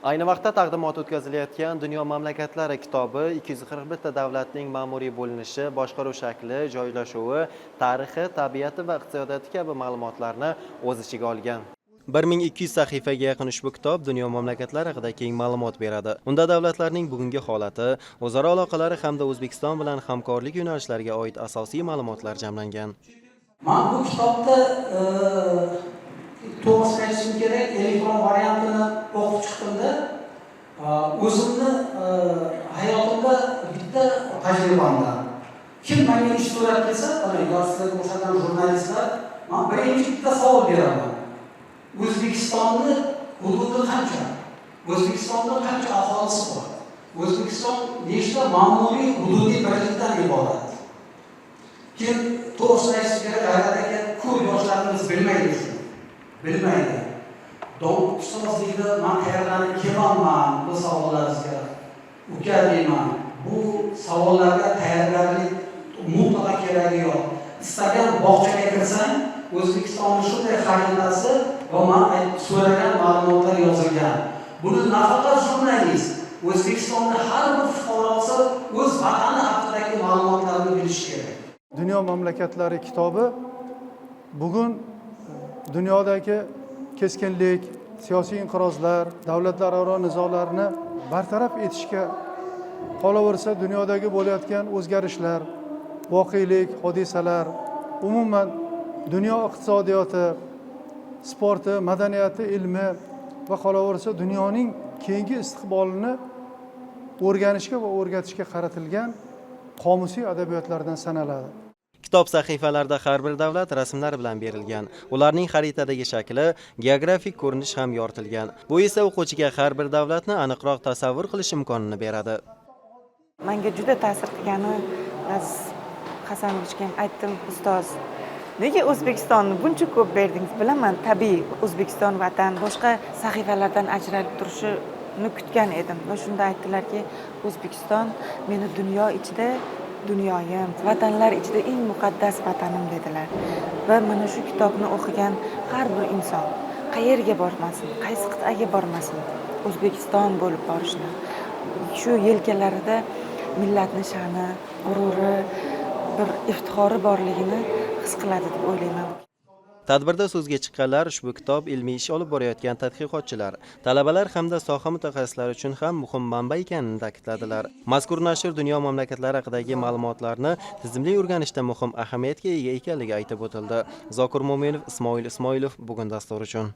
Ayni vaqtda taqdimot o'tkazilayotgan Dunyo mamlakatlari kitobi 241 ta davlatning ma'muriy bo'linishi, boshqaruv shakli, joylashuvi, tarixi, tabiati va iqtisodiyoti kabi ma'lumotlarni o'z ichiga olgan. 1200 sahifaga yaqin ushbu kitob dunyo mamlakatlari haqida keng ma'lumot beradi. Unda davlatlarning bugungi holati, o'zaro aloqalari hamda O'zbekiston bilan hamkorlik yo'nalishlariga oid asosiy ma'lumotlar jamlangan. Man bu kitobni, to'g'risini aytishim kerak, elektron variantini o'qib chiqdimda, o'zimni hayotimda bitta tajribamdan, kim menga ish so'rab kelsa, mana yoshlarga o'xshagan jurnalistlar, man birinchi bitta savol beraman: O'zbekistonni hududi qancha, O'zbekistonda qancha aholisi bor, O'zbekiston nechta ma'muriy hududiy birlikdan iborat? Keyin, to'g'risini aytish kerak, G'ayrat aka, ko'p yoshlarimiz bilmaydi shuni, bilmaydi. Ustoz deydi, man tayyorlanib kelolman bu savollaringizga. Uka, deyman, bu savollarga tayyorgarlik mutlaqo keragi yo'q. Istagan bog'chaga kirsang, O'zbekistonni shunday xaritasi va man so'ragan ma'lumotlar yozilgan. Buni nafaqat jurnalist, O'zbekistonda har bir fuqarosi o'z vatani haqidagi ma'lumotlarni bilishi kerak. Dunyo mamlakatlari kitobi bugun dunyodagi keskinlik, siyosiy inqirozlar, davlatlararo nizolarni bartaraf etishga, qolaversa, dunyodagi bo'layotgan o'zgarishlar, voqelik, hodisalar, umuman dunyo iqtisodiyoti, sporti, madaniyati, ilmi va qolaversa, dunyoning keyingi istiqbolini o'rganishga va o'rgatishga qaratilgan qomusiy adabiyotlardan sanaladi. Kitob sahifalarida har bir davlat rasmlar bilan berilgan. Ularning xaritadagi shakli, geografik ko'rinish ham yoritilgan. Bu esa o'quvchiga har bir davlatni aniqroq tasavvur qilish imkonini beradi. Manga juda ta'sir qilgani, Laziz Hasanovichga ham aytdim: "Ustoz, nega O'zbekistonni buncha ko'p berdingiz? Bilaman, tabiiy, O'zbekiston vatan, boshqa sahifalardan ajralib turishini kutgan edim". Va shunda aytdilarki: "O'zbekiston meni dunyo ichida dunyoyim, vatanlar ichida eng muqaddas vatanim", dedilar. Va mana shu kitobni o'qigan har bir inson qayerga bormasin, qaysi qit'aga bormasin, O'zbekiston bo'lib borishni, shu yelkalarida millatni sha'ni, g'ururi, bir iftixori borligini his qiladi deb o'ylayman. Tadbirda so'zga chiqqanlar ushbu kitob ilmiy ish olib borayotgan tadqiqotchilar, talabalar hamda soha mutaxassislari uchun ham muhim manba ekanini ta'kidladilar. Mazkur nashr dunyo mamlakatlari haqidagi ma'lumotlarni tizimli o'rganishda muhim ahamiyatga ega ekanligi aytib o'tildi. Zokir Mo'minov, Ismoil Ismoilov, "Bugun" dasturi uchun.